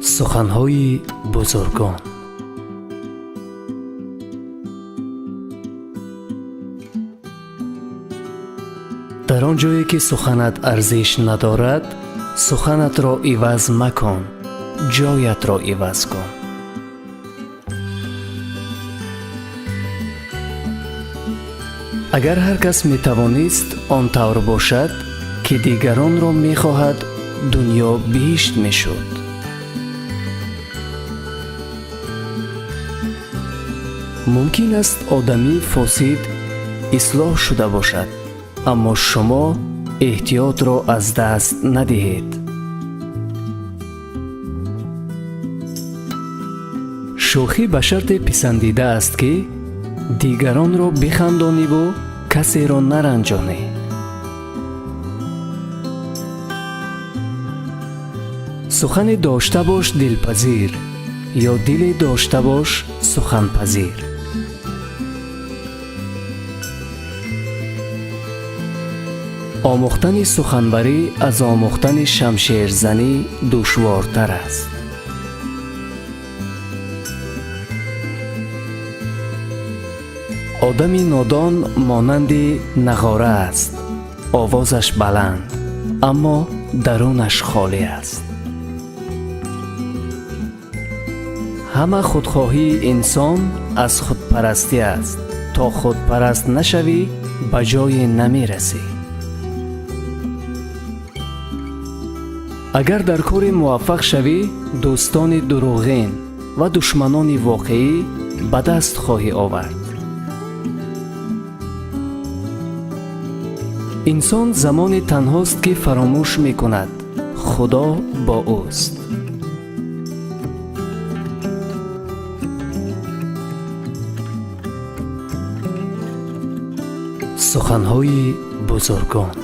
Суханҳои бузургон. Дар он ҷое ки суханат арзиш надорад, суханатро иваз макун, ҷоятро иваз кун. Агар ҳар кас метавонист он тавр бошад, ки дигаронро мехоҳад, дунё биҳишт мешуд. Мумкин аст одамӣ фосид ислоҳ шуда бошад, аммо шумо эҳтиётро аз даст надиҳед. Шӯхӣ ба шарте писандида аст, ки дигаронро бихандониву касеро наранҷонӣ. Сухане дошта бош дилпазир ё диле дошта бош суханпазир. Омӯхтани суханварӣ аз омӯхтани шамшерзанӣ душвортар аст. Одами нодон монанди нағора аст, овозаш баланд, аммо дарунаш холӣ аст. Ҳама худхоҳии инсон аз худпарастӣ аст. То худпараст нашавӣ, ба ҷое намерасӣ. Агар дар коре муваффақ шавӣ, дӯстони дурӯғин ва душманони воқеӣ ба даст хоҳӣ овард. Инсон замоне танҳост, ки фаромӯш мекунад, Худо бо ӯст. Суханҳои бузургон.